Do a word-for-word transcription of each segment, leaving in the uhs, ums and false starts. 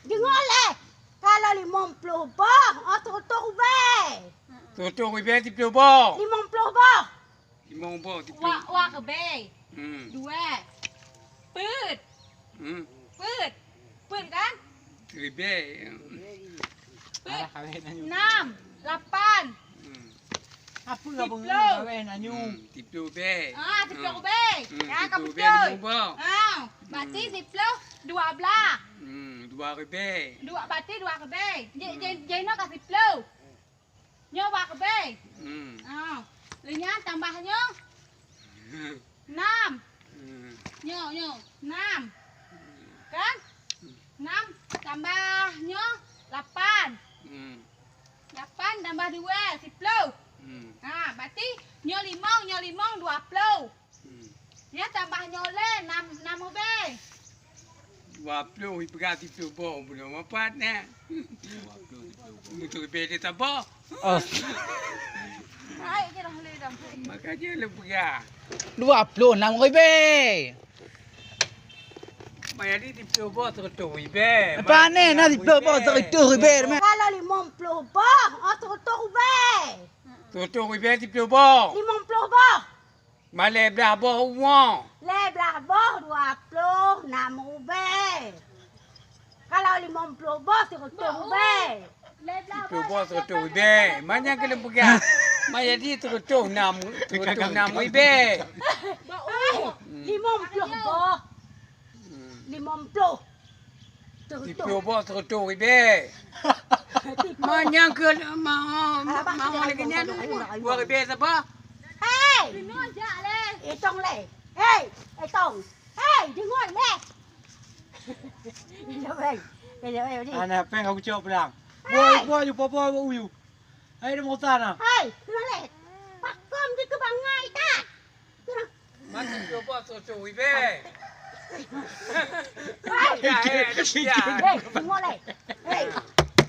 Deungoe lé, kalau limong ploh boh, oh, sireutoh ribèe. Sireutoh ribèe siplôh boh. Limong ploh boh. Limong boh siplôh. Wa, wa ribèe. Hmm. Dua. Peuet. Hmm. Peuet. Peuet kan? Ribèe. Peuet. Alah, kawin na nyoe. Enam, lapan. Hmm. Apa, apa siplôh. Kawin na nyoe? Hmm, siplôh ribèe. Ah, siplôh ribèe. Hmm, ya, siplôh ribèe, limong boh. Ah, berarti siplôh dua blah. Hmm, dua ribèe. Dua, berarti dua ribèe. Jih, hmm, jih, jih nyoe ka siplôh. Nyoe dua ribèe. Hmm. Ah, lheuh nyan tambah nyoe. Enam. Hmm. Nyoe, nyoe, enam. Kan? Enam tambah nyoe lapan. Hmm. Lapan tambah dua, siplôh. Hmm. Ha, berarti nyoe limong, nyoe limong, dua ploh. Hmm. Nyan tambah nyoe lé, enam, enam ribèe. Dua ploh, ipeugah siplôh boh, bunoe mapat nyan. Dua ploh, siplôh boh. Meuteupeue dia saboh. Oh. Hai, je dah lé dah. Makanya lu peugah. Dua ploh enam ribèe. Mayadi siplôh boh sireutoh ribèe. Apa ni, na siplôh boh sireutoh ribèe, meh? Kalau limong ploh boh, oh, sireutoh ribèe. Sireutoh ribèe siplôh boh. Limong ploh boh. Ma lhèe blah boh uwoe. Lhèe blah boh dua ploh enam ribèe. Kalau limong ploh boh sireutoh ribèe. Sireutoh boh sireutoh ribèe. Manyang keuneuk peugah. Mayadi sireutoh enam, sireutoh enam ribèe. Limong ploh boh. Hmm. Limong ploh. Sireutoh. Siplôh boh sireutoh ribèe. Manyang keu ma-, ma-, lagèe nyan dua ribèe saboh. Hei! Itong lé. Hei, itong. Hei, deungoe lé. Ana péng aku cok pulang. Hei! Boy, boy, boy, boy, boy, uyu. Hei, deungoe sana. Hei, deungoe lé. Pakon dikeubangai that. Masih cuba susu ibe. Hei, deungoe lé. Hei,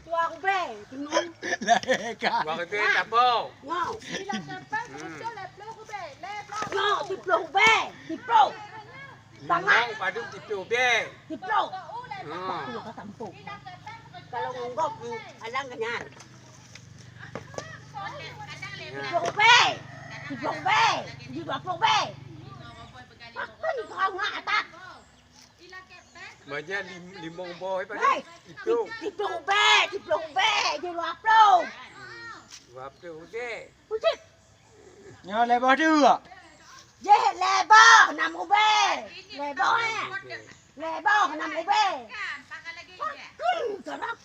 dua ribèe, deungoe. Dua ribèe sapo? Ngo. Ngo, siplôh ribèe, siplôh. Limong padum siplôh ribèe. Siplôh. Ha. Siplôh ka sampôh. Kalau ngon gob, alang keunyan. Siplôh ribèe. Siplôh ribèe. Dua ploh ribèe. Pakon kau ngak atas? Banyak lim-, limong boh, eh, Pak? Hei, siplôh ribèe, siplôh ribèe, dua ploh. Dua ploh ribèe. Buset. Nyoe lhèe boh dua. Jih lhèe boh nam ribèe. Lhèe boh, eh. Lhèe boh nam ribèe. Hmm, kadang.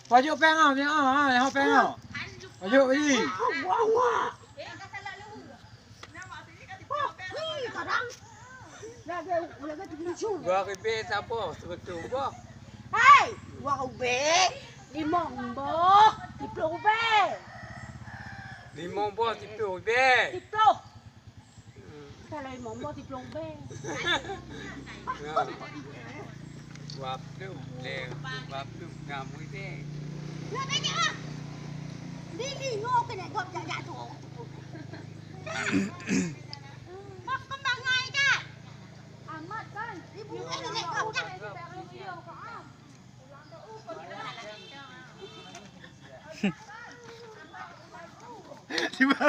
Pajuk péng ah, péng ah, ha, ha, péng ah. Pajuk beli. Ah, buang, buang. Oh, hmm, kadang. Lagi, lagi tujuh. Dua ribèe sapo, seratus boh. Hai, dua ribèe, limong boh, siplôh ribèe. Limong boh, siplôh ribèe. Siplôh. Hmm. Kalau limong boh, siplôh ribèe. Ya. Dua puluh, lé, dua puluh enam ribèe. Dua banyak ah. Di lingo kena gop jak-jak tu. Mak kembang ai dah. Amat kan? Ibu kan nak gop dah. Tiba